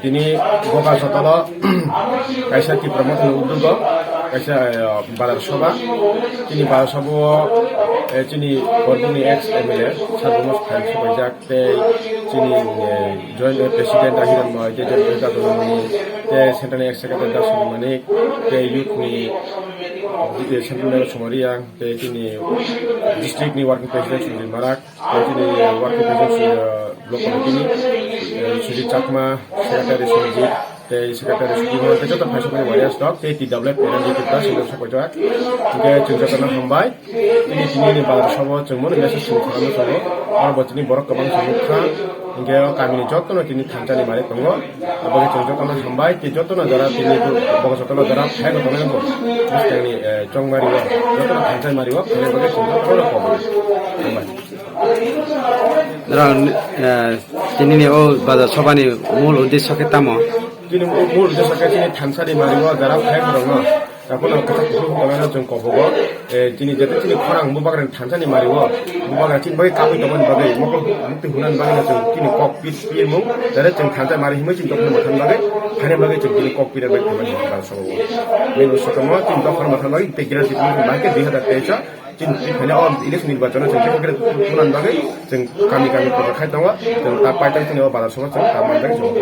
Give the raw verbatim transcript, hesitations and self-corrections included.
Tini Boka Sotalo kaisa Tipra Mothani udyogo kaisa, eh, bazar sabha. Tini bazar sabha o, eh, chini Borbuni ex M L A Sargomo Phai sobaijak tei chini, eh, joint, eh, president Ahiron Moy tei joint president Adonamoni tei central ni ex secretary Dasun Manik tei youth ni, eh, central member Somariang tei chini district ni working president Sundin Marak. Tei chini working president, eh, block committee ni, eh, Sujit Chakma, secretary Sujit, tei secretary Sujit, tei joto phaisokni warriors rok, tei T W F N G Tripura sini sokoijak. Hingke chwng jotono hambai. Tini tini ni bazar sabha o chwng mano message chwng khlaiwi tongo. Aro bo tini borok kwbang chwng nukha. Hingke o kamini jotono tini thansa ni mari tongo. Abo khe chwng jotono hambai, tei jotono jora tini bo jotono jora phai rok tongo. Bwskangni, eh, chongmari o, jotono thansa mari o, phai rok chwng jotono hambai. Ro, eh, tinini o bazar sabha ni mul uddesho khe tamo? Tini mul uddesho khe chini thansa ni mari o jara phai rok no. Takhwno kwchak kuphur wngkha chwng kobogo. Eh, chini jeto chini khorang bubagrani thansa ni mari o. Bubagra chini bagwi kabui tongmani bagwi mokol mukti hunani bagwi chwng chini kok pit piyamung. Jara chwng thansa mari himwi chini dophani mathani bagwi. Thani bagwi chwng chini kok pit bagwi thangmani bazar sabha o. Bini sotomo chini dophani mathani bagwi tei gira sitini bagwi dui hazar teis o. Chini tini o election nirbachon o chwng kebo kebo tunan bagwi chwng kami kami prochar khai tongo, chwng ta paitang chini o bazar sabha chwng ta manjak chwng.